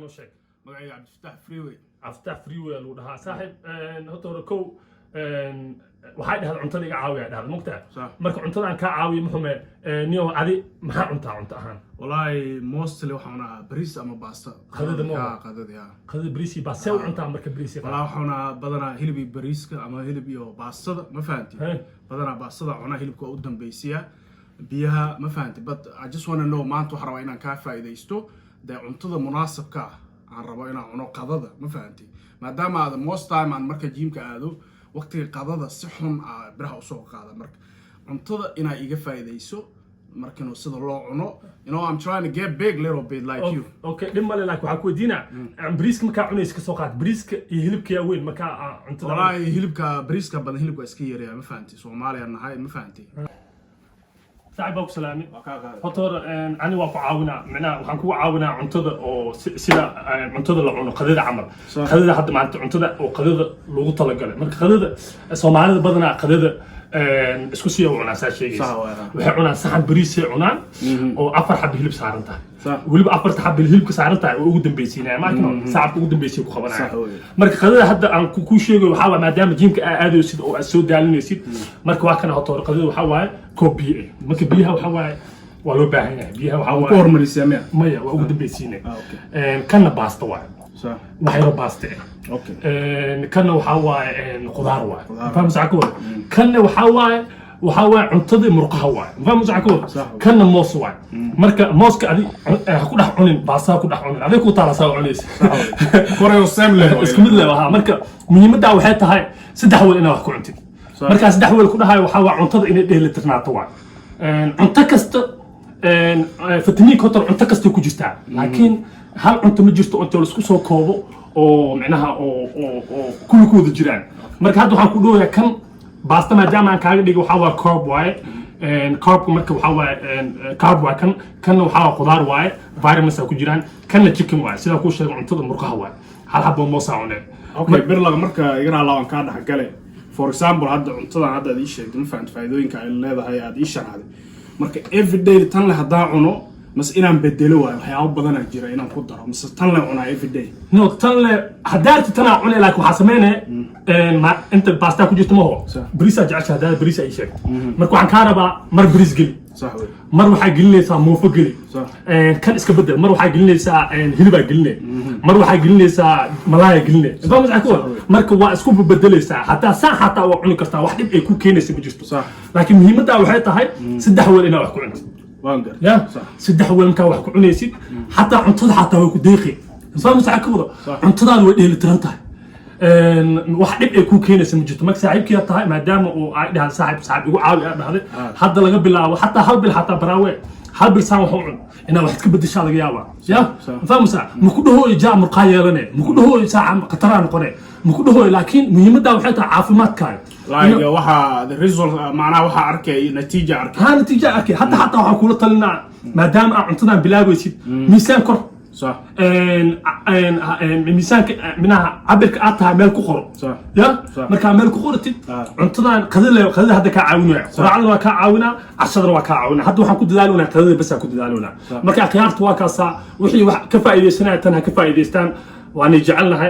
Noo sheeg. Magacayga Cabdifataax Freeway. Cabdifataax Freeway lagu dhahaa. Saaxiib, horta hore kow waxay dhahda cuntada iga caawiya dhahda, mogtahay? Sax. Marka cuntada aan kaa caawiyo, muxume niyo, adi maxaa cuntaa cunto ahaan? Wallaahi, mostly waxaan cunaa bariis ama baasta. Qadada ma Ha, qadada, ya. Qadada bariis iyo baasta. See u cuntaa marka bariis iyo Wallaahi, waxaan cunaa badanaa hilib iyo bariiska ama hilib iyo baastada, ma fahanti? Hey. Badanaa baastada cunaa, hilibka waa u dambeysiya, biyaha, ma fahanti? But I just wanna know, maanta waxaan rabaa inaan kaa faa'iidaysto dee, cuntada munaasabka ah aan rabo inaan cuno qadada, ma fahanti? Maadaama aad most time aan marka gymka aado, waqtiga qadada si xun aa biraha usoo qaada. Marka cuntada inaa iga faa'iidayso markino sida loo cuno. I'm trying to get big, little bit like you. Okay, dhib male, laakiin waxaa ku weydiinaa, bariiska markaa cunaysa, ka soo qaad, bariiska iyo hilibka yaa weyn markaa cuntada? Wallaahi, hilibka, bariiska badan, hilibka waa iska yaraya, ma fahanti? Soomaaliya nahay, ma fahanti? Saaxiib, baa ku salaamay. Waa kaa qaaday. Horta hore, ani waa ku caawinaa, micnaha waxaan kugu caawinaa cuntada oo sida cuntada la cuno qadada camal. Qadada hadda maanta, cuntada oo qadada lagu talagalay. Marka qadada Soomaalida badanaa qadada isku siya u cunaa, saa sheegaysa. Sax waay, ha. Waxay cunaan saxan bariisay cunaan oo afar xabo hilib saaran tahay. Weliba afarta xabo hilibka saaran tahay oo ugu dambeysiinaya maarkino, saacadka ugu dambeysay ku qabanaya. Sax waay. Marka qadada hadda aan kuu sheegayo waxaa waay, maadaama gymka aa aadaysid oo aad soo daalinaysid, marka waa kana. Horta hore qadada waxaa waaye koob biyo ah. Marka biyaha waxaa waaye waa loo baahan yahay, biyaha waxaa ku waaye hormarisiyaa miya? Maya, waa ugu dambeysiinay. Ah, okay. Kanna baasta waaye. Wax yaro baaste ah. Kanna waxaa waaye khudaar waaye. Khudaar. Fahmaysa ka wada? Kanna waxaa waaye cuntadii murqaha waaye, fahmaysa ka wada? Sax. Kanna moos waaye. Marka mooska adi ha ku dhex cunin baasta, ha ku dhex cunin, adig ku taala saa u cunaysa. Korayo same level. Isku mid le ahaa. Marka muhiimaddaa waxay tahay saddex weel inaad wax ku cuntid. Markaa saddex weel ku dhahayo waxaa waa cuntada inay dheelitirnaato waay. Cunto kasta fitamiinka horta cunto kasta ku jirtaa, laakiin hal cunto ma jirto inta laisku soo koobo oo micnaha oo kulli ku wada jiraan. Marka hadda waxaan ku dhowayaa kan baasta, maadaama aan kaaga dhigay, waxaa waa carb waaye. Carbka marka waxaa waaye carb waaye kan. Kanna waxaa waa khudaar waaye, vitamins aa ku jiraan. Kanna chicken waaye, sidaa kuu sheegay, cuntada murqaha waaye. Hal xabo moosaa cunee. Okay, birlaga, marka igana laaban kaa dhex gale. For example, hadda cuntadan hadda aad ii sheegtay, ma fahamta, faa'iidooyinka ay leedahay aad ii sharaxday. Marka everyday tan le haddaan cuno, mase inaan bedelo waayo, waxyaabo badanaa jira inaan ku daro, mase tan le cunaa everyday? No, tan le haddaa arti tanaa cunay, laakiin waxaa sameynaya inta baastaa ku jirta maho. Bariisaa jecesha, haddaa bariis ay sheegto. Marka waxaan kaa rabaa mar bariis geli, Sax wey. mar waxaa gelinaysaa muufo geli. Kan iska bedel. Mar waxaa gelinaysaa hilibaa gelinay, mar waxaa gelinaysaa malaaya gelinay. Fahmaysaa ku wada? Marka waa isku bedelaysaa. Hataa saan xataa waa cuni kartaa, wax dhib ay ku keenaysa ma jirto. Laakiin muhiimaddaa waxay tahay saddex weel inaad wax ku cuntid. Waan gartay. Ya, saddex weel markaa wax ku cunaysid, xataa cuntada xataa way ku deeqi. Fahmaysaa ka wada? Cuntadaadu way dheelitiran tahay. Wax dhib ay kuu keenaysa ma jirto. Marka saaxiibkii aad tahay, maadaama uu ay dhahan "Saaxiib, saaxiib igu caawi" aad dhahday, hadda laga bilaabo xataa hal bil, xataa baraawe hal bil saan wax u cun, inaad wax iska bedeshaa laga yaabaa. Ya, fahmaysaa? Ma ku dhahooyo jaa murqaa yeelane, ma ku dhahooyo saaca khataraa noqone, ma ku dhahooyo, laakiin muhiimaddaa waxay tahay caafimaadkaaga. Like waxaa the result, macnaha waxaa arkay, natiija arkay. Haa, natiija arkay. Hadda xataa waxaan kula talinaa, maadaama aad cuntadan bilaabaysid, miisaan kor. Miisaanka, minaha cabirka aad tahay meel ku qoro. Ya, markaa meel ku qoratid, cuntadan qadada, qadada hadda kaa caawinaya, quraacdana waa kaa caawinaa, cashadana waa kaa caawinaa. Hadda waxaan ku dadaalunaa qadada bas aan ku dadaalunaa. Marka akhyaarta waa kaasaa, wixii wax ka faa'iidaysanaya tan ha ka faa'iidaystaan, waanay jecelnahay.